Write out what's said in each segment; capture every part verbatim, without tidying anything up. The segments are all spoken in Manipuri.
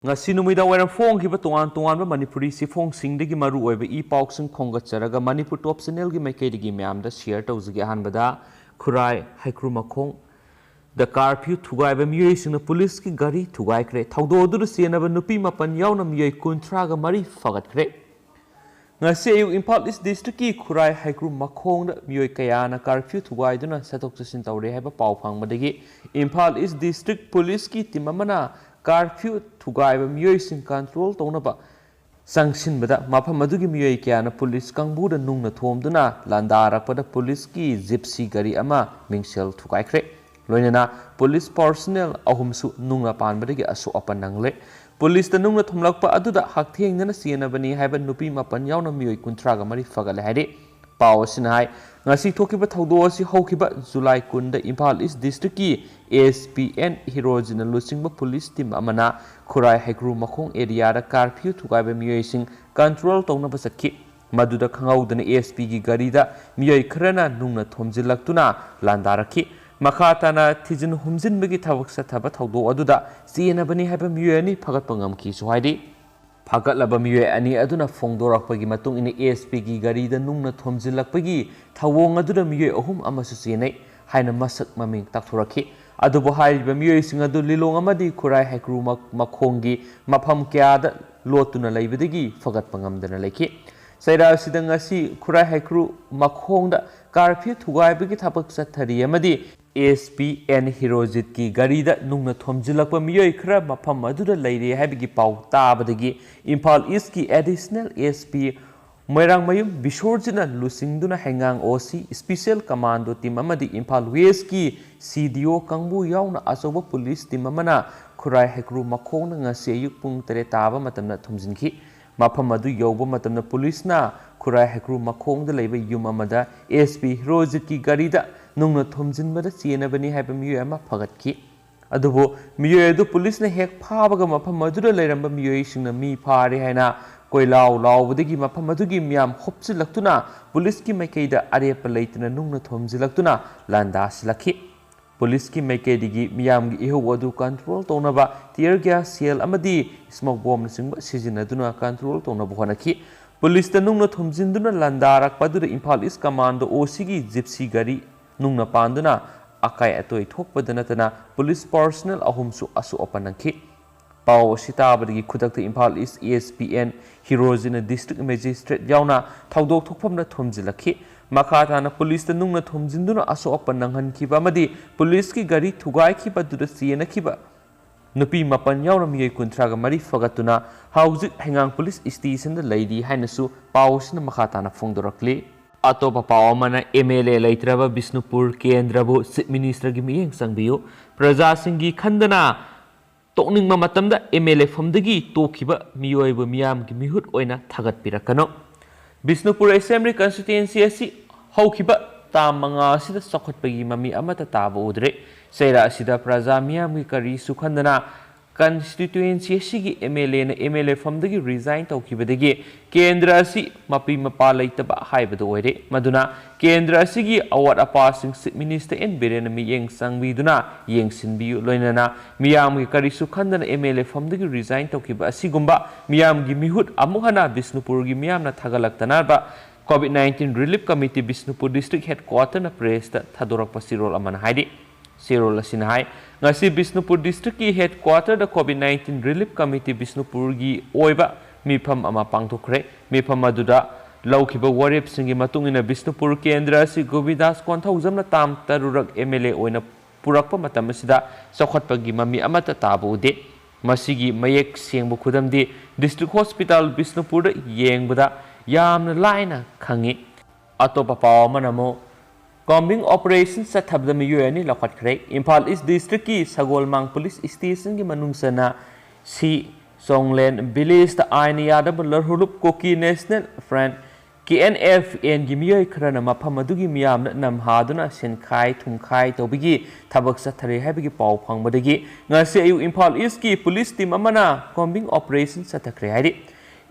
ꯉꯁꯤ ꯅꯨꯃꯤꯗꯥꯡ ꯋꯥꯏꯔꯝ ꯐꯣꯡꯈꯤꯕ ꯇꯣꯉꯥꯟ ꯇꯣꯉꯥꯟꯕ ꯃꯅꯤꯄꯨꯔꯤ ꯆꯦꯐꯣꯡꯁꯤꯡꯗꯒꯤ ꯃꯔꯨ ꯑꯣꯏꯕ ꯏ ꯄꯥꯎꯁꯤꯡ ꯈꯣꯝꯒꯠꯆꯔꯒ ꯃꯅꯤꯄꯨꯔ ꯇꯣꯞ ꯆꯦꯅꯦꯜꯒꯤ ꯃꯥꯏꯀꯩꯗꯒꯤ ꯃꯌꯥꯝꯗ ꯁꯤꯌꯔ ꯇꯧꯖꯒꯦ꯫ ꯑꯍꯥꯟꯕꯗ ꯈꯨꯔꯥꯏ ꯍꯩꯀ꯭ꯔꯨ ꯃꯈꯣꯡꯗ ꯀꯥꯔꯐ꯭ꯌꯨ ꯊꯨꯒꯥꯏꯕ ꯃꯤꯑꯣꯏꯁꯤꯡꯅ ꯄꯨꯂꯤꯁꯀꯤ ꯒꯥꯔꯤ ꯊꯨꯒꯥꯏꯈ꯭ꯔꯦ꯫ ꯊꯧꯗꯣꯛ ꯑꯗꯨꯗ ꯆꯦꯟꯅꯕ ꯅꯨꯄꯤ ꯃꯥꯄꯟ ꯌꯥꯎꯅ ꯃꯤꯑꯣꯏ ꯀꯨꯟꯊ꯭ꯔꯥꯒ ꯃꯔꯤ ꯐꯒꯠꯈ꯭ꯔꯦ꯫ ꯉꯁꯤ ꯑꯌꯨꯛ ꯏꯝꯐꯥꯜ ꯏꯁ ꯗꯤꯁꯇ꯭ꯔꯤꯛꯀꯤ ꯈꯨꯔꯥꯏ ꯍꯩꯀ꯭ꯔꯨ ꯃꯈꯣꯡꯗ ꯃꯤꯑꯣꯏ ꯀꯌꯥꯅ ꯀꯥꯔꯐ꯭ꯌꯨ ꯊꯨꯒꯥꯏꯗꯨꯅ ꯆꯠꯊꯣꯛ ꯆꯠꯁꯤꯟ ꯇꯧꯔꯦ ꯍꯥꯏꯕ ꯄꯥꯎ ꯐꯪꯕꯗꯒꯤ ꯏꯝꯐꯥꯜ ꯏꯁ ꯗꯤꯁꯇ꯭ꯔꯤꯛ ꯄꯨꯂꯤꯁꯀꯤ ꯇꯤꯝ ꯑꯃꯅ ꯀꯥꯔꯐ꯭ꯌꯨ ꯊꯨꯒꯥꯏꯕ ꯃꯤꯑꯣꯏꯁꯤꯡ ꯀꯟꯇ꯭ꯔꯣꯜ ꯇꯧꯅꯕ ꯆꯪꯁꯤꯟꯕꯗ ꯃꯐꯝ ꯑꯗꯨꯒꯤ ꯃꯤꯑꯣꯏ ꯀꯌꯥꯅ ꯄꯨꯂꯤꯁ ꯀꯥꯡꯕꯨꯗ ꯅꯨꯡꯅ ꯊꯣꯝꯗꯨꯅ ꯂꯥꯟꯗꯥꯔꯛꯄꯗ ꯄꯨꯂꯤꯁꯀꯤ ꯖꯤꯞꯁꯤ ꯒꯥꯔꯤ ꯑꯃ ꯃꯤꯡꯁꯦꯜ ꯊꯨꯒꯥꯏꯈ꯭ꯔꯦ꯫ ꯂꯣꯏꯅꯅ ꯄꯨꯂꯤꯁ ꯄꯥꯔꯁꯣꯅꯦꯜ ꯑꯍꯨꯝꯁꯨ ꯅꯨꯡꯅ ꯄꯥꯟꯕꯗꯒꯤ ꯑꯁꯣꯛ ꯑꯄꯟ ꯅꯪꯂꯦ꯫ ꯄꯨꯂꯤꯁꯇ ꯅꯨꯡꯅ ꯊꯣꯝꯂꯛꯄ ꯑꯗꯨꯗ ꯍꯛꯊꯦꯡꯅꯅ ꯆꯦꯟꯅꯕꯅꯤ ꯍꯥꯏꯕ ꯅꯨꯄꯤ ꯃꯥꯄꯟ ꯌꯥꯎꯅ ꯃꯤꯑꯣꯏ ꯀꯨꯟꯊ꯭ꯔꯥꯒ ꯃꯔꯤ ꯐꯒꯠꯂꯦ ꯍꯥꯏꯔꯤ꯫ ꯄꯥꯎ ꯑꯁꯤꯅ ꯍꯥꯏ, ꯉꯁꯤ ꯊꯣꯛꯈꯤꯕ ꯊꯧꯗꯣꯛ ꯑꯁꯤ ꯍꯧꯈꯤꯕ ꯖꯨꯂꯥꯏ ꯀꯨꯟꯗ ꯏꯝꯐꯥꯜ ꯏꯁ ꯗꯤꯁꯇ꯭ꯔꯤꯛꯀꯤ ꯑꯦꯁ ꯄꯤ ꯑꯦꯟ ꯍꯤꯔꯣꯖꯤꯠꯅ ꯂꯨꯆꯤꯡꯕ ꯄꯨꯂꯤꯁ ꯇꯤꯝ ꯑꯃꯅ ꯈꯨꯔꯥꯏ ꯍꯩꯀ꯭ꯔꯨ ꯃꯈꯣꯡ ꯑꯦꯔꯤꯌꯥꯗ ꯀꯥꯔꯐ꯭ꯌꯨ ꯊꯨꯒꯥꯏꯕ ꯃꯤꯑꯣꯏꯁꯤꯡ ꯀꯟꯇ꯭ꯔꯣꯜ ꯇꯧꯅꯕ ꯆꯠꯈꯤ꯫ ꯃꯗꯨꯗ ꯈꯪꯍꯧꯗꯅ ꯑꯦꯁ ꯄꯤꯒꯤ ꯒꯥꯔꯤꯗ ꯃꯤꯑꯣꯏ ꯈꯔꯅ ꯅꯨꯡꯅ ꯊꯣꯝꯖꯤꯜꯂꯛꯇꯨꯅ ꯂꯥꯟꯗꯥꯔꯛꯈꯤ꯫ ꯃꯈꯥ ꯇꯥꯅ ꯊꯤꯖꯤꯟ ꯍꯨꯝꯖꯤꯟꯕꯒꯤ ꯊꯕꯛ ꯆꯠꯊꯕ ꯊꯧꯗꯣꯛ ꯑꯗꯨꯗ ꯆꯦꯟꯅꯕꯅꯤ ꯍꯥꯏꯕ ꯃꯤꯑꯣꯏ ꯑꯅꯤ ꯐꯒꯠꯄ ꯉꯝꯈꯤꯁꯨ ꯍꯥꯏꯔꯤ꯫ ꯐꯒꯠꯂꯕ ꯃꯤꯑꯣꯏ ꯑꯅꯤ ꯑꯗꯨꯅ ꯐꯣꯡꯗꯣꯔꯛꯄꯒꯤ ꯃꯇꯨꯡ ꯏꯟꯅ ꯑꯦꯁ ꯄꯤꯒꯤ ꯒꯥꯔꯤꯗ ꯅꯨꯡꯅ ꯊꯣꯝꯖꯤꯜꯂꯛꯄꯒꯤ ꯊꯧꯑꯣꯡ ꯑꯗꯨꯗ ꯃꯤꯑꯣꯏ ꯑꯍꯨꯝ ꯑꯃꯁꯨ ꯆꯦꯟꯅꯩ ꯍꯥꯏꯅ ꯃꯁꯛ ꯃꯃꯤꯡ ꯇꯥꯛꯊꯣꯔꯛꯈꯤ꯫ ꯑꯗꯨꯕꯨ ꯍꯥꯏꯔꯤꯕ ꯃꯤꯑꯣꯏꯁꯤꯡ ꯑꯗꯨ ꯂꯤꯂꯣꯡ ꯑꯃꯗꯤ ꯈꯨꯔꯥꯏ ꯍꯩꯀ꯭ꯔꯨ ꯃ-, ꯃꯈꯣꯡꯒꯤ ꯃꯐꯝ ꯀꯌꯥꯗ ꯂꯣꯠꯇꯨꯅ ꯂꯩꯕꯗꯒꯤ ꯐꯒꯠꯄ ꯉꯝꯗꯅ ꯂꯩꯈꯤ꯫ ꯆꯩꯔꯥꯛ ꯑꯁꯤꯗ ꯉꯁꯤ ꯈꯨꯔꯥꯏ ꯍꯩꯀ꯭ꯔꯨ ꯃꯈꯣꯡꯗ ꯀꯥꯔꯐ꯭ꯌꯨ ꯊꯨꯒꯥꯏꯕꯒꯤ ꯊꯕꯛ ꯆꯠꯊꯔꯤ ꯑꯃꯗꯤ ꯑꯦꯁ ꯄꯤ ꯑꯦꯟ ꯍꯤꯔꯣꯖꯤꯠꯀꯤ ꯒꯥꯔꯤꯗ ꯅꯨꯡꯅ ꯊꯣꯝꯖꯤꯜꯂꯛꯄ ꯃꯤꯑꯣꯏ ꯈꯔ ꯃꯐꯝ ꯑꯗꯨꯗ ꯂꯩꯔꯦ ꯍꯥꯏꯕꯒꯤ ꯄꯥꯎ ꯇꯥꯕꯗꯒꯤ ꯏꯝꯐꯥꯜ ꯏꯁꯀꯤ ꯑꯦꯗꯤꯁꯅꯦꯜ ꯑꯦꯁ ꯄꯤ ꯃꯣꯏꯔꯥꯡꯃꯌꯨꯝ ꯕꯤꯁꯣꯔꯖꯤꯠꯅ ꯂꯨꯆꯤꯡꯗꯨꯅ ꯍꯩꯉꯥꯡ ꯑꯣ ꯁꯤ, ꯏꯁꯄꯤꯁꯦꯜ ꯀꯃꯥꯟꯗꯣ ꯇꯤꯝ ꯑꯃꯗꯤ ꯏꯝꯐꯥꯜ ꯋꯦꯁꯀꯤ ꯁꯤ ꯗꯤ ꯑꯣ ꯀꯥꯡꯕꯨ ꯌꯥꯎꯅ ꯑꯆꯧꯕ ꯄꯨꯂꯤꯁ ꯇꯤꯝ ꯑꯃꯅ ꯈꯨꯔꯥꯏ ꯍꯩꯀ꯭ꯔꯨ ꯃꯈꯣꯡꯗ ꯉꯁꯤ ꯑꯌꯨꯛ ꯄꯨꯡ ꯇꯔꯦꯠ ꯇꯥꯕ ꯃꯇꯝꯗ ꯊꯣꯝꯖꯤꯟꯈꯤ꯫ ꯃꯐꯝ ꯑꯗꯨ ꯌꯧꯕ ꯃꯇꯝꯗ ꯄꯨꯂꯤꯁꯅ ꯈꯨꯔꯥꯏ ꯍꯩꯀ꯭ꯔꯨ ꯃꯈꯣꯡꯗ ꯂꯩꯕ ꯌꯨꯝ ꯑꯃꯗ ꯑꯦꯁ ꯄꯤ ꯍꯤꯔꯣꯖꯤꯠꯀꯤ ꯒꯥꯔꯤꯗ ꯅꯨꯡꯅ ꯊꯣꯝꯖꯤꯟꯕꯗ ꯆꯦꯟꯅꯕꯅꯤ ꯍꯥꯏꯕ ꯃꯤꯑꯣꯏ ꯑꯃ ꯐꯒꯠꯈꯤ꯫ ꯑꯗꯨꯕꯨ ꯃꯤꯑꯣꯏ ꯑꯗꯨ ꯄꯨꯂꯤꯁꯅ ꯍꯦꯛ ꯐꯥꯕꯒ ꯃꯐꯝ ꯑꯗꯨꯗ ꯂꯩꯔꯝꯕ ꯃꯤꯑꯣꯏꯁꯤꯡꯅ ꯃꯤ ꯐꯥꯔꯦ ꯍꯥꯏꯅ ꯀꯣꯏꯂꯥꯎ ꯂꯥꯎꯕꯗꯒꯤ ꯃꯐꯝ ꯑꯗꯨꯒꯤ ꯃꯤꯌꯥꯝ ꯍꯣꯞꯆꯤꯜꯂꯛꯇꯨꯅ ꯄꯨꯂꯤꯁꯀꯤ ꯃꯥꯏꯀꯩꯗ ꯑꯔꯦꯞꯄ ꯂꯩꯇꯅ ꯅꯨꯡꯅ ꯊꯣꯝꯖꯤꯜꯂꯛꯇꯨꯅ ꯂꯥꯟꯗꯥꯁꯤꯜꯂꯛꯈꯤ꯫ ꯄꯨꯂꯤꯁꯀꯤ ꯃꯥꯏꯀꯩꯗꯒꯤ ꯃꯤꯌꯥꯝꯒꯤ ꯏꯍꯧ ꯑꯗꯨ ꯀꯟꯇ꯭ꯔꯣꯜ ꯇꯧꯅꯕ tear gas shell ꯑꯃꯗꯤ smoke bombꯅꯆꯤꯡꯕ ꯁꯤꯖꯤꯟꯅꯗꯨꯅ ꯀꯟꯇ꯭ꯔꯣꯜ ꯇꯧꯅꯕ ꯍꯣꯠꯅꯈꯤ꯫ ꯄꯨꯂꯤꯁꯇ ꯅꯨꯡꯅ ꯊꯨꯝꯖꯤꯟꯗꯨꯅ ꯂꯥꯟꯗꯥꯔꯛꯄ ꯑꯗꯨꯗ ꯏꯝꯐꯥꯜ ꯏꯁ ꯀꯃꯥꯟꯗꯣ ꯑꯣ ꯁꯤꯒꯤ ꯖꯤꯞꯁꯤ ꯒꯥꯔꯤ ꯅꯨꯡꯅ ꯄꯥꯟꯗꯨꯅ ꯑꯀꯥꯏ ꯑꯇꯣꯏ ꯊꯣꯛꯄꯗ ꯅꯠꯇꯅ ꯄꯨꯂꯤꯁ ꯄꯥꯔꯁꯣꯅꯦꯜ ꯑꯍꯨꯝꯁꯨ ꯑꯁꯣꯛ ꯑꯄꯟ ꯅꯪꯈꯤ꯫ ꯄꯥꯎ ꯑꯁꯤ ꯇꯥꯕꯗꯒꯤ ꯈꯨꯗꯛꯇ Imphal east S P N ꯍꯤꯔꯣꯖꯤꯅ ꯗꯤꯁꯇ꯭ꯔꯤꯛ ꯃꯦꯖꯤꯁꯇ꯭ꯔꯦꯠ ꯌꯥꯎꯅ ꯊꯧꯗꯣꯛ ꯊꯣꯛꯐꯝꯗ ꯊꯣꯝꯖꯤꯜꯂꯛꯈꯤ꯫ ꯃꯈꯥ ꯇꯥꯅ ꯄꯨꯂꯤꯁꯇ ꯅꯨꯡꯅ ꯊꯣꯝꯖꯤꯟꯗꯨꯅ ꯑꯁꯣꯛ ꯑꯄꯟ ꯅꯪꯍꯟꯈꯤꯕ ꯑꯃꯗꯤ ꯄꯨꯂꯤꯁꯀꯤ ꯒꯥꯔꯤ ꯊꯨꯒꯥꯏꯈꯤꯕ ꯑꯗꯨꯗ ꯆꯦꯟꯅꯈꯤꯕ ꯅꯨꯄꯤ ꯃꯥꯄꯟ ꯌꯥꯎꯅ ꯃꯤꯑꯣꯏ ꯀꯨꯟꯊ꯭ꯔꯥꯒ ꯃꯔꯤ ꯐꯒꯠꯇꯨꯅ ꯍꯧꯖꯤꯛ ꯍꯩꯉꯥꯡ ꯄꯨꯂꯤꯁ ꯁ꯭ꯇꯦꯁꯟꯗ ꯂꯩꯔꯤ ꯍꯥꯏꯅꯁꯨ ꯄꯥꯎ ꯑꯁꯤꯅ ꯃꯈꯥ ꯇꯥꯅ ꯐꯣꯡꯗꯣꯔꯛꯂꯤ꯫ ꯑꯇꯣꯞꯄ ꯄꯥꯎ ꯑꯃꯅ, ꯑꯦꯝ ꯑꯦꯜ ꯑꯦ ꯂꯩꯇ꯭ꯔꯕ ꯕꯤꯁꯅꯨꯄꯨꯔ ꯀꯦꯟꯗ꯭ꯔꯕꯨ ꯆꯤꯐ ꯃꯤꯅꯤꯁꯇꯔꯒꯤ ꯃꯤꯠꯌꯦꯡ ꯆꯪꯕꯤꯌꯨ꯫ ꯄ꯭ꯔꯖꯥꯁꯤꯡꯒꯤ ꯈꯟꯗꯅ ꯇꯣꯛꯅꯤꯡꯕ ꯃꯇꯝꯗ ꯑꯦꯝ ꯑꯦꯜ ꯑꯦ ꯐꯝꯗꯒꯤ ꯇꯣꯛꯈꯤꯕ ꯃꯤꯑꯣꯏꯕꯨ ꯃꯤꯌꯥꯝꯒꯤ ꯃꯤꯍꯨꯠ ꯑꯣꯏꯅ ꯊꯥꯒꯠꯄꯤꯔꯛꯀꯅꯨ꯫ ꯕꯤꯁꯅꯨꯄꯨꯔ ꯑꯦꯁꯦꯝꯕ꯭ꯂꯤ ꯀꯟꯁꯇꯤꯇ꯭ꯋꯦꯟꯁꯤ ꯑꯁꯤ ꯍꯧꯈꯤꯕ ꯇꯥꯡ ꯃꯉꯥ ꯑꯁꯤꯗ ꯆꯥꯎꯈꯠꯄꯒꯤ ꯃꯃꯤ ꯑꯃꯠꯇ ꯇꯥꯕ ꯎꯗ꯭ꯔꯦ꯫ ꯆꯩꯔꯥ ꯑꯁꯤꯗ ꯄ꯭ꯔꯖꯥ ꯃꯤꯌꯥꯝꯒꯤ ꯀꯔꯤꯁꯨ ꯈꯟꯗꯅ ꯀꯟꯁꯇꯤꯇ꯭ꯋꯦꯟꯁꯤ ꯑꯁꯤꯒꯤ ꯑꯦꯝ ꯑꯦꯜ ꯑꯦꯅ ꯑꯦꯝ ꯑꯦꯜ ꯑꯦ ꯐꯝꯗꯒꯤ ꯔꯤꯖꯥꯏꯟ ꯇꯧꯈꯤꯕꯗꯒꯤ ꯀꯦꯟꯗ꯭ꯔ ꯑꯁꯤ ꯃꯄꯤ ꯃꯄꯥ ꯂꯩꯇꯕ ꯍꯥꯏꯕꯗꯨ ꯑꯣꯏꯔꯦ꯫ ꯃꯗꯨꯅ ꯀꯦꯟꯗ꯭ꯔ ꯑꯁꯤꯒꯤ ꯑꯋꯥꯠ ꯑꯄꯥꯁꯤꯡ ꯆꯤꯐ ꯃꯤꯅꯤꯁꯇꯔ ꯑꯦꯟ ꯕꯤꯔꯦꯟꯅ ꯃꯤꯠꯌꯦꯡ ꯆꯪꯕꯤꯗꯨꯅ ꯌꯦꯡꯁꯤꯟꯕꯤꯌꯨ꯫ ꯂꯣꯏꯅꯅ ꯃꯤꯌꯥꯝꯒꯤ ꯀꯔꯤꯁꯨ ꯈꯟꯗꯅ ꯑꯦꯝ ꯑꯦꯜ ꯑꯦ ꯐꯝꯗꯒꯤ ꯔꯤꯖꯥꯏꯟ ꯇꯧꯈꯤꯕ ꯑꯁꯤꯒꯨꯝꯕ ꯃꯤꯌꯥꯝꯒꯤ ꯃꯤꯍꯨꯠ ꯑꯃꯨꯛ ꯍꯟꯅ ꯕꯤꯁꯅꯨꯄꯨꯔꯒꯤ ꯃꯤꯌꯥꯝꯅ ꯊꯥꯒꯠꯂꯛꯇꯅꯕ COVID nineteen relief committee Bishnupur district ꯍꯦꯗꯀ꯭ꯋꯥꯇꯔꯅ ꯄ꯭ꯔꯦꯁꯇ ꯊꯥꯗꯣꯔꯛꯄ ꯆꯦꯔꯣꯜ ꯑꯃꯅ ꯍꯥꯏꯔꯤ꯫ ꯆꯦꯔꯣꯜ ꯑꯁꯤꯅ ꯍꯥꯏ, ꯉꯁꯤ ꯕꯤꯁꯅꯨꯄꯨꯔ ꯗꯤꯁꯇ꯭ꯔꯤꯛꯀꯤ ꯍꯦꯗꯀ꯭ꯋꯥꯇꯔꯗ ꯀꯣꯚꯤꯗ ꯅꯥꯏꯟꯇꯤꯟ ꯔꯤꯂꯤꯐ ꯀꯃꯤꯇꯤ ꯕꯤꯁꯅꯨꯄꯨꯔꯒꯤ ꯑꯣꯏꯕ ꯃꯤꯐꯝ ꯑꯃ ꯄꯥꯡꯊꯣꯛꯈ꯭ꯔꯦ꯫ ꯃꯤꯐꯝ ꯑꯗꯨꯗ ꯂꯧꯈꯤꯕ ꯋꯥꯔꯦꯞꯁꯤꯡꯒꯤ ꯃꯇꯨꯡ ꯏꯟꯅ ꯕꯤꯁꯅꯨꯄꯨꯔ ꯀꯦꯟꯗ꯭ꯔ ꯑꯁꯤ ꯒꯣꯕꯤꯟꯗꯥꯁ ꯀꯣꯟꯊꯧꯖꯝꯅ ꯇꯥꯝ ꯇꯔꯨꯔꯛ ꯑꯦꯝ ꯑꯦꯜ ꯑꯦ ꯑꯣꯏꯅ ꯄꯨꯔꯛꯄ ꯃꯇꯝ ꯑꯁꯤꯗ ꯆꯥꯎꯈꯠꯄꯒꯤ ꯃꯃꯤ ꯑꯃꯠꯇ ꯇꯥꯕ ꯎꯗꯦ꯫ ꯃꯁꯤꯒꯤ ꯃꯌꯦꯛ ꯁꯦꯡꯕ ꯈꯨꯗꯝꯗꯤ ꯗꯤꯁꯇ꯭ꯔꯤꯛ ꯍꯣꯁꯄꯤꯇꯥꯜ ꯕꯤꯁꯅꯨꯄꯨꯔꯗ ꯌꯦꯡꯕꯗ ꯌꯥꯝꯅ ꯂꯥꯏꯅ ꯈꯪꯉꯤ꯫ ꯑꯇꯣꯞꯄ ꯄꯥꯎ ꯑꯃꯅ ꯑꯃꯨꯛ, ꯀꯣꯝꯕꯤꯡ ꯑꯣꯄꯔꯦꯁꯟ ꯆꯠꯊꯕꯗ ꯃꯤꯑꯣꯏ ꯑꯅꯤ ꯂꯧꯈꯠꯈ꯭ꯔꯦ꯫ ꯏꯝꯐꯥꯜ ꯏꯁ ꯗꯤꯁꯇ꯭ꯔꯤꯛꯀꯤ ꯁꯒꯣꯜꯃꯥꯡ ꯄꯨꯂꯤꯁ ꯁ꯭ꯇꯦꯁꯟꯒꯤ ꯃꯅꯨꯡ ꯆꯟꯅ ꯁꯤ ꯆꯣꯡꯂꯦꯟ ꯚꯤꯂꯦꯖꯇ ꯑꯥꯏꯟ ꯌꯥꯗꯕ ꯂꯔꯍꯨꯂꯨꯞ Kuki national front, K N F ꯑꯦꯟꯒꯤ ꯃꯤꯑꯣꯏ ꯈꯔꯅ ꯃꯐꯝ ꯑꯗꯨꯒꯤ ꯃꯤꯌꯥꯝꯅ ꯅꯝꯍꯥꯗꯨꯅ ꯁꯦꯟꯈꯥꯏ ꯊꯨꯝꯈꯥꯏ ꯇꯧꯕꯒꯤ ꯊꯕꯛ ꯆꯠꯊꯔꯤ ꯍꯥꯏꯕꯒꯤ ꯄꯥꯎ ꯐꯪꯕꯗꯒꯤ ꯉꯁꯤ ꯑꯌꯨꯛ ꯏꯝꯐꯥꯜ ꯏꯁꯀꯤ ꯄꯨꯂꯤꯁ ꯇꯤꯝ ꯑꯃꯅ ꯀꯣꯝꯕꯤꯡ ꯑꯣꯄꯔꯦꯁꯟ ꯆꯠꯊꯈ꯭ꯔꯦ ꯍꯥꯏꯔꯤ꯫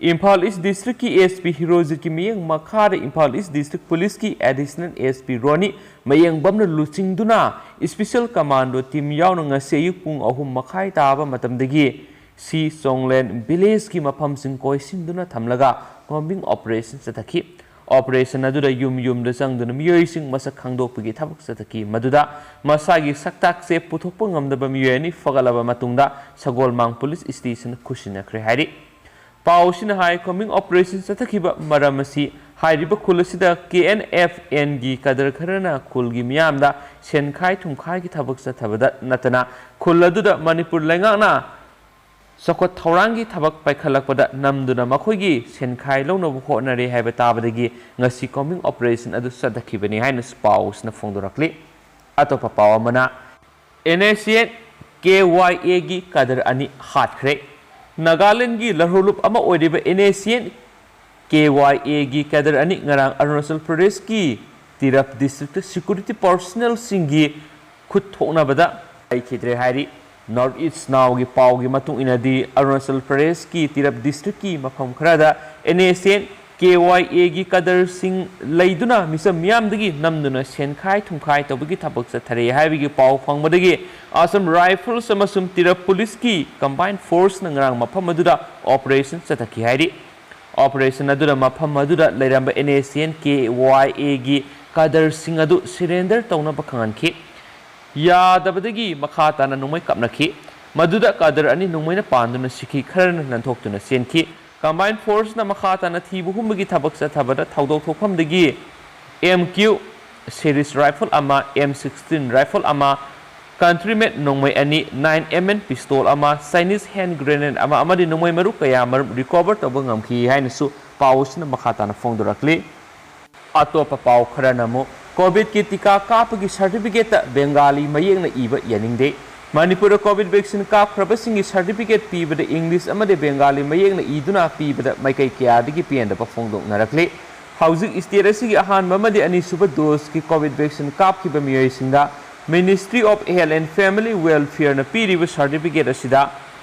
ꯏꯝꯐꯥꯜ ꯏꯁ ꯗꯤꯁꯇ꯭ꯔꯤꯛꯀꯤ ꯑꯦꯁ ꯄꯤ ꯍꯤꯔꯣꯖꯤꯠꯀꯤ ꯃꯤꯠꯌꯦꯡ ꯃꯈꯥꯗ ꯏꯝꯐꯥꯜ ꯏꯁ ꯗꯤꯁꯇ꯭ꯔꯤꯛ ꯄꯨꯂꯤꯁꯀꯤ ꯑꯦꯗꯤꯁꯅꯦꯜ ꯑꯦꯁ ꯄꯤ ꯔꯣꯅꯤ ꯃꯌꯦꯡꯕꯝꯅ ꯂꯨꯆꯤꯡꯗꯨꯅ ꯏꯁꯄꯤꯁꯦꯜ ꯀꯃꯥꯟꯗꯣ ꯇꯤꯝ ꯌꯥꯎꯅ ꯉꯁꯤ ꯑꯌꯨꯛ ꯄꯨꯡ ꯑꯍꯨꯝ ꯃꯈꯥꯏ ꯇꯥꯕ ꯃꯇꯝꯗꯒꯤ ꯁꯤ ꯆꯣꯡꯂꯦꯟ ꯚꯤꯂꯦꯖꯀꯤ ꯃꯐꯝꯁꯤꯡ ꯀꯣꯏꯁꯤꯟꯗꯨꯅ ꯊꯝꯂꯒ ꯀꯣꯝꯕꯤꯡ ꯑꯣꯄꯔꯦꯁꯟ ꯆꯠꯊꯈꯤ꯫ ꯑꯣꯄꯔꯦꯁꯟ ꯑꯗꯨꯗ ꯌꯨꯝ ꯌꯨꯝꯗ ꯆꯪꯗꯨꯅ ꯃꯤꯑꯣꯏꯁꯤꯡ ꯃꯁꯛ ꯈꯪꯗꯣꯛꯄꯒꯤ ꯊꯕꯛ ꯆꯠꯊꯈꯤ꯫ ꯃꯗꯨꯗ ꯃꯁꯥꯒꯤ ꯁꯛꯇꯥꯛꯁꯦ ꯄꯨꯊꯣꯛꯄ ꯉꯝꯗꯕ ꯃꯤꯑꯣꯏ ꯑꯅꯤ ꯐꯒꯠꯂꯕ ꯃꯇꯨꯡꯗ ꯁꯒꯣꯜꯃꯥꯡ ꯄꯨꯂꯤꯁ ꯁ꯭ꯇꯦꯁꯟ ꯈꯨꯠꯁꯤꯟꯅꯈ꯭ꯔꯦ ꯍꯥꯏꯔꯤ꯫ ꯄꯥꯎꯁꯤꯅ ꯍꯥꯏ, ꯀꯣꯝꯕꯤꯡ ꯑꯣꯄꯔꯦꯁꯟ ꯆꯠꯊꯈꯤꯕ ꯃꯔꯝ ꯑꯁꯤ ꯍꯥꯏꯔꯤꯕ ꯈꯨꯜ ꯑꯁꯤꯗ ꯀꯦ ꯑꯦꯟ ꯑꯦꯐ ꯑꯦꯟꯒꯤ ꯀꯗꯔ ꯈꯔꯅ ꯈꯨꯜꯒꯤ ꯃꯤꯌꯥꯝꯗ ꯁꯦꯟꯈꯥꯏ ꯊꯨꯝꯈꯥꯏꯒꯤ ꯊꯕꯛ ꯆꯠꯊꯕꯗ ꯅꯠꯇꯅ ꯈꯨꯜ ꯑꯗꯨꯗ ꯃꯅꯤꯄꯨꯔ ꯂꯩꯉꯥꯛꯅ ꯆꯥꯎꯈꯠ ꯊꯧꯔꯥꯡꯒꯤ ꯊꯕꯛ ꯄꯥꯏꯈꯠꯂꯛꯄꯗ ꯅꯝꯗꯨꯅ ꯃꯈꯣꯏꯒꯤ ꯁꯦꯟꯈꯥꯏ ꯂꯧꯅꯕ ꯍꯣꯠꯅꯔꯦ ꯍꯥꯏꯕ ꯇꯥꯕꯗꯒꯤ ꯉꯁꯤ ꯀꯣꯝꯕꯤꯡ ꯑꯣꯄꯔꯦꯁꯟ ꯑꯗꯨ ꯆꯠꯊꯈꯤꯕꯅꯤ ꯍꯥꯏꯅꯁꯨ ꯄꯥꯎꯁꯤꯅ ꯐꯣꯡꯗꯣꯔꯛꯂꯤ꯫ ꯑꯇꯣꯞꯄ ꯄꯥꯎ ꯑꯃꯅ, and S and K Y ꯑꯦꯒꯤ ꯀꯗꯔ ꯑꯅꯤ ꯍꯥꯠꯈ꯭ꯔꯦ꯫ ꯅꯥꯒꯥꯂꯦꯟꯗꯒꯤ ꯂꯧꯍꯧꯂꯨꯞ ꯑꯃ ꯑꯣꯏꯔꯤꯕ and S and K Y ꯑꯦꯒꯤ ꯀꯦꯗꯔ ꯑꯅꯤ ꯉꯔꯥꯡ ꯑꯔꯨꯅꯥꯆꯜ ꯄ꯭ꯔꯗꯦꯁꯀꯤ ꯇꯤꯔꯞ ꯗꯤꯁꯇ꯭ꯔꯤꯛꯇ ꯁꯦꯀ꯭ꯌꯨꯔꯤꯇꯤ ꯄꯔꯁꯣꯅꯦꯜꯁꯤꯡꯒꯤ ꯈꯨꯠ ꯊꯣꯛꯅꯕꯗ ꯂꯩꯈꯤꯗ꯭ꯔꯦ ꯍꯥꯏꯔꯤ꯫ ꯅꯣꯔꯠ ꯏꯁ ꯅꯥꯎꯒꯤ ꯄꯥꯎꯒꯤ ꯃꯇꯨꯡ ꯏꯟꯅꯗꯤ, ꯑꯔꯨꯅꯥꯆꯜ ꯄ꯭ꯔꯗꯦꯁꯀꯤ ꯇꯤꯔꯞ ꯗꯤꯁꯇ꯭ꯔꯤꯛꯀꯤ ꯃꯐꯝ ꯈꯔꯗ and S and K Y ꯑꯦꯒꯤ ꯀꯗꯔꯁꯤꯡ ꯂꯩꯗꯨꯅ ꯃꯤꯆꯝ ꯃꯤꯌꯥꯝꯗꯒꯤ ꯅꯝꯗꯨꯅ ꯁꯦꯟꯈꯥꯏ ꯊꯨꯝꯈꯥꯏ ꯇꯧꯕꯒꯤ ꯊꯕꯛ ꯆꯠꯊꯔꯤ ꯍꯥꯏꯕꯒꯤ ꯄꯥꯎ ꯐꯪꯕꯗꯒꯤ ꯑꯁꯥꯝ ꯔꯥꯏꯐꯜꯁ ꯑꯃꯁꯨꯡ ꯇꯤꯔꯞ ꯄꯨꯂꯤꯁꯀꯤ ꯀꯝꯕꯥꯏꯟ ꯐꯣꯔꯁꯅ ꯉꯔꯥꯡ ꯃꯐꯝ ꯑꯗꯨꯗ ꯑꯣꯄꯔꯦꯁꯟ ꯆꯠꯊꯈꯤ ꯍꯥꯏꯔꯤ꯫ ꯑꯣꯄꯔꯦꯁꯟ ꯑꯗꯨꯗ ꯃꯐꯝ ꯑꯗꯨꯗ ꯂꯩꯔꯝꯕ and S and K Y ꯑꯦꯒꯤ ꯀꯗꯔꯁꯤꯡ ꯑꯗꯨ ꯁꯔꯦꯟꯗꯔ ꯇꯧꯅꯕ ꯈꯪꯍꯟꯈꯤ꯫ ꯌꯥꯗꯕꯗꯒꯤ ꯃꯈꯥ ꯇꯥꯅ ꯅꯣꯡꯃꯩ ꯀꯥꯞꯅꯈꯤ꯫ ꯃꯗꯨꯗ ꯀꯗꯔ ꯑꯅꯤ ꯅꯣꯡꯃꯩꯅ ꯄꯥꯟꯗꯨꯅ ꯁꯤꯈꯤ, ꯈꯔꯅ ꯅꯥꯟꯊꯣꯛꯇꯨꯅ ꯆꯦꯟꯈꯤ꯫ ꯀꯝꯕꯥꯏꯟ ꯐꯣꯔꯁꯅ ꯃꯈꯥ ꯇꯥꯅ ꯊꯤꯕ ꯍꯨꯝꯕꯒꯤ ꯊꯕꯛ ꯆꯠꯊꯕꯗ ꯊꯧꯗꯣꯛ ꯊꯣꯛꯐꯝꯗꯒꯤ ꯑꯦꯝ ꯀ꯭ꯌꯨ ꯁꯦꯔꯤꯁ ꯔꯥꯏꯐꯜ ꯑꯃ, ꯑꯦꯝ ꯁꯤꯛꯁꯇꯤꯟ ꯔꯥꯏꯐꯜ ꯑꯃ, ꯀꯟꯇ꯭ꯔꯤꯃꯦꯠ ꯅꯣꯡꯃꯩ ꯑꯅꯤ, ꯅꯥꯏꯟ ꯑꯦꯝ ꯑꯦꯟ ꯄꯤꯁꯇꯣꯜ ꯑꯃ, ꯆꯥꯏꯅꯤꯁ ꯍꯦꯟ ꯒ꯭ꯔꯦꯅꯦꯗ ꯑꯃ ꯑꯃꯗꯤ ꯅꯣꯡꯃꯩ ꯃꯔꯨ ꯀꯌꯥ ꯃꯔꯨꯝ ꯔꯤꯀꯣꯚꯔ ꯇꯧꯕ ꯉꯝꯈꯤ ꯍꯥꯏꯅꯁꯨ ꯄꯥꯎ ꯑꯁꯤꯅ ꯃꯈꯥ ꯇꯥꯅ ꯐꯣꯡꯗꯣꯔꯛꯂꯤ꯫ ꯑꯇꯣꯞꯄ ꯄꯥꯎ ꯈꯔꯅ ꯑꯃꯨꯛ, ꯀꯣꯚꯤꯗꯀꯤ ꯇꯤꯀꯥ ꯀꯥꯞꯄꯒꯤ ꯁꯥꯔꯇꯤꯐꯤꯀꯦꯠꯇ ꯕꯦꯡꯒꯥꯂꯤ ꯃꯌꯦꯛꯅ ꯏꯕ ꯌꯥꯅꯤꯡꯗꯦ꯫ ꯃꯅꯤꯄꯨꯔꯗ ꯀꯣꯚꯤꯗ ꯚꯦꯛꯁꯤꯟ ꯀꯥꯞꯈ꯭ꯔꯕꯁꯤꯡꯒꯤ ꯁꯥꯔꯇꯤꯐꯤꯀꯦꯠ ꯄꯤꯕꯗ ꯏꯪꯂꯤꯁ ꯑꯃꯗꯤ ꯕꯦꯡꯒꯥꯂꯤ ꯃꯌꯦꯛꯅ ꯏꯗꯨꯅ ꯄꯤꯕꯗ ꯃꯥꯏꯀꯩ ꯀꯌꯥꯗꯒꯤ ꯄꯦꯟꯗꯕ ꯐꯣꯡꯗꯣꯛꯅꯔꯛꯂꯤ꯫ ꯍꯧꯖꯤꯛ ꯁ꯭ꯇꯦꯠ ꯑꯁꯤꯒꯤ ꯑꯍꯥꯟꯕ ꯑꯃꯗꯤ ꯑꯅꯤꯁꯨꯕ ꯗꯣꯁꯀꯤ ꯀꯣꯚꯤꯗ ꯚꯦꯛꯁꯤꯟ ꯀꯥꯞꯈꯤꯕ ꯃꯤꯑꯣꯏꯁꯤꯡꯗ Ministry of Health and Family Welfare ꯅ ꯄꯤꯔꯤꯕ ꯁꯥꯔꯇꯤꯐꯤꯀꯦꯠ ꯑꯁꯤꯗ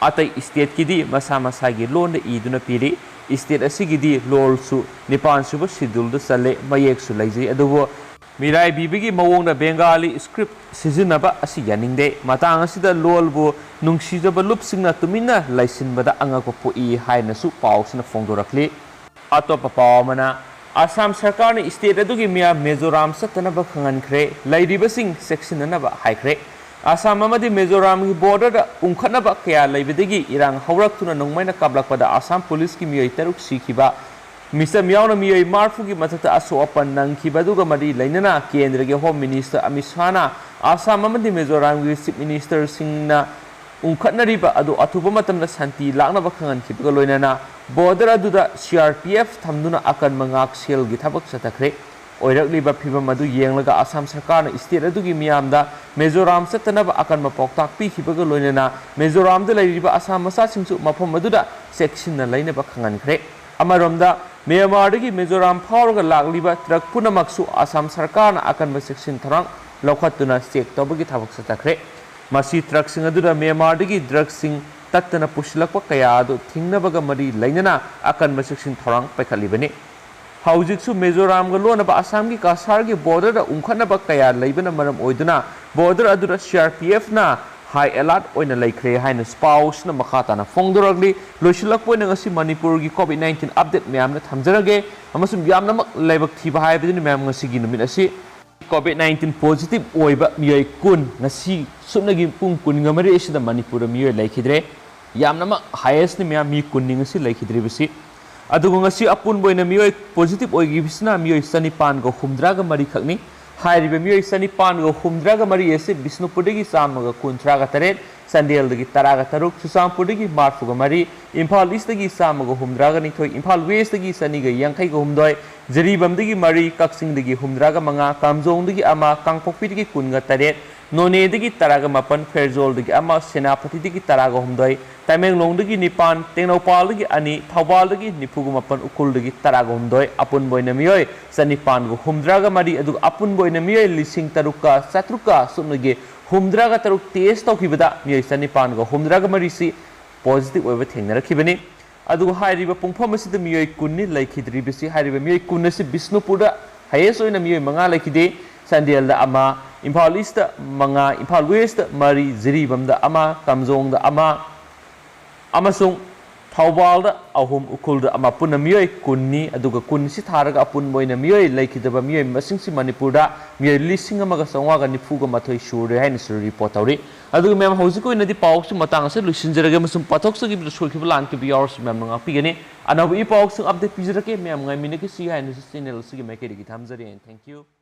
ꯑꯇꯩ ꯁ꯭ꯇꯦꯠꯀꯤꯗꯤ ꯃꯁꯥ ꯃꯁꯥꯒꯤ ꯂꯣꯟꯗ ꯏꯗꯨꯅ ꯄꯤꯔꯤ꯫ ꯁ꯭ꯇꯦꯠ ꯑꯁꯤꯒꯤꯗꯤ ꯂꯣꯜꯁꯨ ꯅꯤꯄꯥꯟ ꯁꯨꯕ ꯁꯦꯗ꯭ꯌꯨꯜꯗ ꯆꯜꯂꯦ, ꯃꯌꯦꯛꯁꯨ ꯂꯩꯖꯩ꯫ ꯑꯗꯨꯕꯨ ꯃꯤꯔꯥꯏꯕꯤꯕꯒꯤ ꯃꯑꯣꯡꯗ ꯕꯦꯡꯒꯥꯂꯤ ꯁ꯭ꯀ꯭ꯔꯤꯞ ꯁꯤꯖꯤꯟꯅꯕ ꯑꯁꯤ ꯌꯥꯅꯤꯡꯗꯦ꯫ ꯃꯇꯥꯡ ꯑꯁꯤꯗ ꯂꯣꯜꯕꯨ ꯅꯨꯡꯁꯤꯖꯕ ꯂꯨꯞꯁꯤꯡꯅ ꯇꯨꯃꯤꯟꯅ ꯂꯩꯁꯤꯟꯕꯗ ꯑꯉꯛꯄ ꯄꯣꯛꯏ ꯍꯥꯏꯅꯁꯨ ꯄꯥꯎꯁꯤꯅ ꯐꯣꯡꯗꯣꯔꯛꯂꯤ꯫ ꯑꯇꯣꯞꯄ ꯄꯥꯎ ꯑꯃꯅ, ꯑꯁꯥꯝ ꯁꯔꯀꯥꯔꯅ ꯁ꯭ꯇꯦꯠ ꯑꯗꯨꯒꯤ ꯃꯤꯌꯥꯝ ꯃꯤꯖꯣꯔꯥꯝ ꯆꯠꯇꯅꯕ ꯈꯪꯍꯟꯈ꯭ꯔꯦ꯫ ꯂꯩꯔꯤꯕꯁꯤꯡ ꯆꯦꯛꯁꯤꯟꯅꯅꯕ ꯍꯥꯏꯈ꯭ꯔꯦ꯫ ꯑꯁꯥꯝ ꯑꯃꯗꯤ ꯃꯤꯖꯣꯔꯥꯝꯒꯤ ꯕꯣꯔꯗꯔꯗ ꯎꯪꯈꯠꯅꯕ ꯀꯌꯥ ꯂꯩꯕꯗꯒꯤ ꯏꯔꯥꯡ ꯍꯧꯔꯛꯇꯨꯅ ꯅꯣꯡꯃꯩꯅ ꯀꯥꯞꯂꯛꯄꯗ ꯑꯁꯥꯝ ꯄꯨꯂꯤꯁꯀꯤ ꯃꯤꯑꯣꯏ ꯇꯔꯨꯛ ꯁꯤꯈꯤꯕ, ꯃꯤꯆꯝ ꯌꯥꯎꯅ ꯃꯤꯑꯣꯏ ꯃꯔꯤꯐꯨꯒꯤ ꯃꯊꯛꯇ ꯑꯁꯣꯛ ꯑꯄꯟ ꯅꯪꯈꯤꯕ ꯑꯗꯨꯒ ꯃꯔꯤ ꯂꯩꯅꯅ ꯀꯦꯟꯗ꯭ꯔꯒꯤ ꯍꯣꯝ ꯃꯤꯅꯤꯁꯇꯔ ꯑꯃꯤꯠ ꯁꯥꯍꯅ ꯑꯁꯥꯝ ꯑꯃꯗꯤ ꯃꯤꯖꯣꯔꯥꯝꯒꯤ ꯆꯤꯐ ꯃꯤꯅꯤꯁꯇꯔꯁꯤꯡꯅ ꯎꯪꯈꯠꯅꯔꯤꯕ ꯑꯗꯨ ꯑꯊꯨꯕ ꯃꯇꯝꯗ ꯁꯥꯟꯇꯤ ꯂꯥꯛꯅꯕ ꯈꯪꯍꯟꯈꯤꯕꯒ ꯂꯣꯏꯅꯅ ꯕꯣꯔꯗꯔ ꯑꯗꯨꯗ ꯁꯤ ꯑꯥꯔ ꯄꯤ ꯑꯦꯐ ꯊꯝꯗꯨꯅ ꯑꯀꯟꯕ ꯉꯥꯛꯁꯦꯜꯒꯤ ꯊꯕꯛ ꯆꯠꯊꯈ꯭ꯔꯦ꯫ ꯑꯣꯏꯔꯛꯂꯤꯕ ꯐꯤꯚꯝ ꯑꯗꯨ ꯌꯦꯡꯂꯒ ꯑꯁꯥꯝ ꯁꯔꯀꯥꯔꯅ ꯁ꯭ꯇꯦꯠ ꯑꯗꯨꯒꯤ ꯃꯤꯌꯥꯝꯗ ꯃꯤꯖꯣꯔꯥꯝ ꯆꯠꯇꯅꯕ ꯑꯀꯟꯕ ꯄꯥꯎꯇꯥꯛ ꯄꯤꯈꯤꯕꯒ ꯂꯣꯏꯅꯅ ꯃꯤꯖꯣꯔꯥꯝꯗ ꯂꯩꯔꯤꯕ ꯑꯁꯥꯝ ꯃꯆꯥꯁꯤꯡꯁꯨ ꯃꯐꯝ ꯑꯗꯨꯗ ꯆꯦꯛꯁꯤꯟꯅ ꯂꯩꯅꯕ ꯈꯪꯍꯟꯈ꯭ꯔꯦ꯫ ꯑꯃꯔꯣꯝꯗ, ꯃ꯭ꯌꯥꯟꯃꯥꯔꯗꯒꯤ ꯃꯤꯖꯣꯔꯥꯝ ꯐꯥꯎꯔꯒ ꯂꯥꯛꯂꯤꯕ ꯇ꯭ꯔꯛ ꯄꯨꯝꯅꯃꯛꯁꯨ ꯑꯁꯥꯝ ꯁꯔꯀꯥꯔꯅ ꯑꯀꯟꯕ ꯆꯦꯛꯁꯤꯟ ꯊꯧꯔꯥꯡ ꯂꯧꯈꯠꯇꯨꯅ ꯆꯦꯛ ꯇꯧꯕꯒꯤ ꯊꯕꯛ ꯆꯠꯊꯈ꯭ꯔꯦ꯫ ꯃꯁꯤ ꯇ꯭ꯔꯛꯁꯤꯡ ꯑꯗꯨꯗ ꯃ꯭ꯌꯥꯟꯃꯥꯔꯗꯒꯤ ꯗ꯭ꯔꯒꯁꯤꯡ ꯇꯠꯇꯅ ꯄꯨꯁꯤꯜꯂꯛꯄ ꯀꯌꯥ ꯑꯗꯨ ꯊꯤꯡꯅꯕꯒ ꯃꯔꯤ ꯂꯩꯅꯅ ꯑꯀꯟꯕ ꯆꯦꯛꯁꯤꯟ ꯊꯧꯔꯥꯡ ꯄꯥꯏꯈꯠꯂꯤꯕꯅꯤ꯫ ꯍꯧꯖꯤꯛꯁꯨ ꯃꯤꯖꯣꯔꯥꯝꯒ ꯂꯣꯟꯅꯕ ꯑꯁꯥꯝꯒꯤ ꯀꯁꯥꯔꯒꯤ ꯕꯣꯔꯗꯔꯗ ꯎꯪꯈꯠꯅꯕ ꯀꯌꯥ ꯂꯩꯕꯅ ꯃꯔꯝ ꯑꯣꯏꯗꯨꯅ ꯕꯣꯔꯗꯔ ꯑꯗꯨꯗ ꯁꯤ ꯑꯥꯔ ꯄꯤ ꯑꯦꯐꯅ ꯍꯥꯏ ꯑꯦꯂꯥꯔꯠ ꯑꯣꯏꯅ ꯂꯩꯈ꯭ꯔꯦ ꯍꯥꯏꯅ ꯄꯥꯎꯁꯤꯅ ꯃꯈꯥ ꯇꯥꯅ ꯐꯣꯡꯗꯣꯔꯛꯂꯤ꯫ ꯂꯣꯏꯁꯤꯜꯂꯛꯄ ꯑꯣꯏꯅ ꯉꯁꯤ ꯃꯅꯤꯄꯨꯔꯒꯤ ꯀꯣꯚꯤꯗ ꯅꯥꯏꯟꯇꯤꯟ ꯑꯞꯗꯦꯠ ꯃꯌꯥꯝꯅ ꯊꯝꯖꯔꯒꯦ, ꯑꯃꯁꯨꯡ ꯌꯥꯝꯅꯃꯛ ꯂꯥꯏꯕꯛ ꯊꯤꯕ ꯍꯥꯏꯕꯗꯨꯅꯤ ꯃꯌꯥꯝ ꯉꯁꯤꯒꯤ ꯅꯨꯃꯤꯠ ꯑꯁꯤ꯫ ꯀꯣꯚꯤꯗ ꯅꯥꯏꯟꯇꯤꯟ ꯄꯣꯖꯤꯇꯤꯚ ꯑꯣꯏꯕ ꯃꯤꯑꯣꯏ ꯀꯨꯟ, ꯉꯁꯤ ꯁꯨꯞꯅꯒꯤ ꯄꯨꯡ ꯀꯨꯟꯒ ꯃꯔꯤ ꯑꯁꯤꯗ ꯃꯅꯤꯄꯨꯔꯗ ꯃꯤꯑꯣꯏ ꯂꯩꯈꯤꯗ꯭ꯔꯦ꯫ ꯌꯥꯝꯅꯃꯛ ꯍꯥꯏꯌꯦꯁꯅꯤ ꯃꯌꯥꯝ, ꯃꯤ ꯀꯨꯟꯅꯤ ꯉꯁꯤ ꯂꯩꯈꯤꯗ꯭ꯔꯤꯕꯁꯤ꯫ ꯑꯗꯨꯒ ꯉꯁꯤ ꯑꯄꯨꯟꯕ ꯑꯣꯏꯅ ꯃꯤꯑꯣꯏ ꯄꯣꯖꯤꯇꯤꯚ ꯑꯣꯏꯈꯤꯕꯁꯤꯅ ꯃꯤꯑꯣꯏ ꯆꯅꯤꯄꯥꯟꯒ ꯍꯨꯝꯗ꯭ꯔꯥꯒ ꯃꯔꯤꯈꯛꯅꯤ꯫ ꯍꯥꯏꯔꯤꯕ ꯃꯤꯑꯣꯏ ꯆꯅꯤꯄꯥꯟꯒ ꯍꯨꯝꯗ꯭ꯔꯥꯒ ꯃꯔꯤ ꯑꯁꯤ ꯕꯤꯁꯅꯨꯄꯨꯔꯗꯒꯤ ꯆꯥꯝꯃꯒ ꯀꯨꯟꯊ꯭ꯔꯥꯒ ꯇꯔꯦꯠ, ꯆꯥꯟꯗꯦꯜꯗꯒꯤ ꯇꯔꯥꯒ ꯇꯔꯨꯛ, ꯆꯨꯔꯆꯥꯟꯄꯨꯔꯗꯒꯤ ꯃꯔꯤꯐꯨꯒ ꯃꯔꯤ, ꯏꯝꯐꯥꯜ ꯏꯁꯇꯒꯤ ꯆꯥꯝꯃꯒ ꯍꯨꯝꯗ꯭ꯔꯥꯒ ꯅꯤꯊꯣꯏ, ꯏꯝꯐꯥꯜ ꯋꯦꯁꯇꯒꯤ ꯆꯅꯤꯒ ꯌꯥꯡꯈꯩꯒ ꯍꯨꯝꯗꯣꯏ, ꯖꯤꯔꯤꯕꯥꯝꯗꯒꯤ ꯃꯔꯤ, ꯀꯛꯆꯤꯡꯗꯒꯤ ꯍꯨꯝꯗ꯭ꯔꯥꯒ ꯃꯉꯥ, ꯀꯥꯝꯖꯣꯡꯗꯒꯤ ꯑꯃ, ꯀꯥꯡꯄꯣꯛꯄꯤꯗꯒꯤ ꯀꯨꯟꯒ ꯇꯔꯦꯠ, ꯅꯣꯅꯦꯗꯒꯤ ꯇꯔꯥꯒ ꯃꯥꯄꯟ, ꯐꯦꯔꯖꯣꯜꯗꯒꯤ ꯑꯃ, ꯁꯦꯅꯥꯄꯇꯤꯗꯒꯤ ꯇꯔꯥꯒ ꯍꯨꯝꯗꯣꯏ, ꯇꯃꯦꯡꯂꯣꯡꯗꯒꯤ ꯅꯤꯄꯥꯟ, ꯇꯦꯡꯅꯧꯄꯥꯜꯗꯒꯤ ꯑꯅꯤ, ꯊꯧꯕꯥꯜꯗꯒꯤ ꯅꯤꯐꯨꯒ ꯃꯥꯄꯟ, ꯎꯈ꯭ꯔꯨꯜꯗꯒꯤ ꯇꯔꯥꯒ ꯍꯨꯝꯗꯣꯏ, ꯑꯄꯨꯟꯕ ꯑꯣꯏꯅ ꯃꯤꯑꯣꯏ ꯆꯅꯤꯄꯥꯟꯒ ꯍꯨꯝꯗ꯭ꯔꯥꯒ ꯃꯔꯤ, ꯑꯗꯨꯒ ꯑꯄꯨꯟꯕ ꯑꯣꯏꯅ ꯃꯤꯑꯣꯏ ꯂꯤꯁꯤꯡ ꯇꯔꯨꯛꯀ ꯆꯥꯇ꯭ꯔꯨꯛꯀ ꯁꯨꯞꯅꯒꯤ ꯍꯨꯝꯗ꯭ꯔꯥꯒ ꯇꯔꯨꯛ ꯇꯦꯁ ꯇꯧꯈꯤꯕꯗ ꯃꯤꯑꯣꯏ ꯆꯅꯤꯄꯥꯟꯒ ꯍꯨꯝꯗ꯭ꯔꯥꯒ ꯃꯔꯤꯁꯤ ꯄꯣꯖꯤꯇꯤꯚ ꯑꯣꯏꯕ ꯊꯦꯡꯅꯔꯛꯈꯤꯕꯅꯤ꯫ ꯑꯗꯨꯒ ꯍꯥꯏꯔꯤꯕ ꯄꯨꯡꯐꯝ ꯑꯁꯤꯗ ꯃꯤꯑꯣꯏ ꯀꯨꯟꯅꯤ ꯂꯩꯈꯤꯗ꯭ꯔꯤꯕꯁꯤ꯫ ꯍꯥꯏꯔꯤꯕ ꯃꯤꯑꯣꯏ ꯀꯨꯟ ꯑꯁꯤ ꯕꯤꯁꯅꯨꯄꯨꯔꯗ highest ꯑꯣꯏꯅ ꯃꯤꯑꯣꯏ ꯃꯉꯥ ꯂꯩꯈꯤꯗꯦ꯫ ꯆꯥꯟꯗꯦꯜꯗ ꯑꯃ, ꯏꯝꯐꯥꯜ ꯏꯁꯇ ꯃꯉꯥ, ꯏꯝꯐꯥꯜ ꯋꯦꯁꯇ ꯃꯔꯤ, ꯖꯤꯔꯤꯕꯥꯝꯗ ꯑꯃ, ꯀꯥꯝꯖꯣꯡꯗ ꯑꯃ ꯑꯃꯁꯨꯡ ꯊꯧꯕꯥꯜꯗ ꯑꯍꯨꯝ, ꯎꯈ꯭ꯔꯨꯜꯗ ꯑꯃ, ꯄꯨꯟꯅ ꯃꯤꯑꯣꯏ ꯀꯨꯟꯅꯤ꯫ ꯑꯗꯨꯒ ꯀꯨꯟꯁꯤ ꯊꯥꯔꯒ ꯑꯄꯨꯟꯕ ꯑꯣꯏꯅ ꯃꯤꯑꯣꯏ ꯂꯩꯈꯤꯗꯕ ꯃꯤꯑꯣꯏ ꯃꯁꯤꯡꯁꯤ ꯃꯅꯤꯄꯨꯔꯗ ꯃꯤꯑꯣꯏ ꯂꯤꯁꯤꯡ ꯑꯃꯒ ꯆꯥꯝꯃꯉꯥꯒ ꯅꯤꯐꯨꯒ ꯃꯥꯊꯣꯏ ꯁꯨꯔꯦ ꯍꯥꯏꯅꯁꯨ report ꯇꯧꯔꯤ꯫ ꯑꯗꯨꯒ ꯃꯌꯥꯝ, ꯍꯧꯖꯤꯛꯀꯤ ꯑꯣꯏꯅꯗꯤ ꯄꯥꯎꯁꯤ ꯃꯇꯥꯡ ꯑꯁꯤꯗ ꯂꯣꯏꯁꯤꯟꯖꯔꯒꯦ ꯑꯃꯁꯨꯡ ꯄꯥꯊꯣꯛꯆꯈꯤꯕꯗ ꯁꯣꯏꯈꯤꯕ ꯂꯥꯟꯈꯤꯕ ꯌꯥꯎꯔꯁꯨ ꯃꯌꯥꯝꯅ ꯉꯥꯛꯄꯤꯒꯅꯤ꯫ ꯑꯅꯧꯕ ꯏ ꯄꯥꯎꯁꯤꯡ update ꯄꯤꯖꯔꯛꯀꯦ꯫ ꯃꯌꯥꯝ ꯉꯥꯏꯃꯤꯟꯅꯈꯤꯁꯤ ꯍꯥꯏꯅꯁꯨ channel ꯑꯁꯤꯒꯤ ꯃꯥꯏꯀꯩꯗꯒꯤ ꯊꯝꯖꯔꯤ꯫ And thank you꯫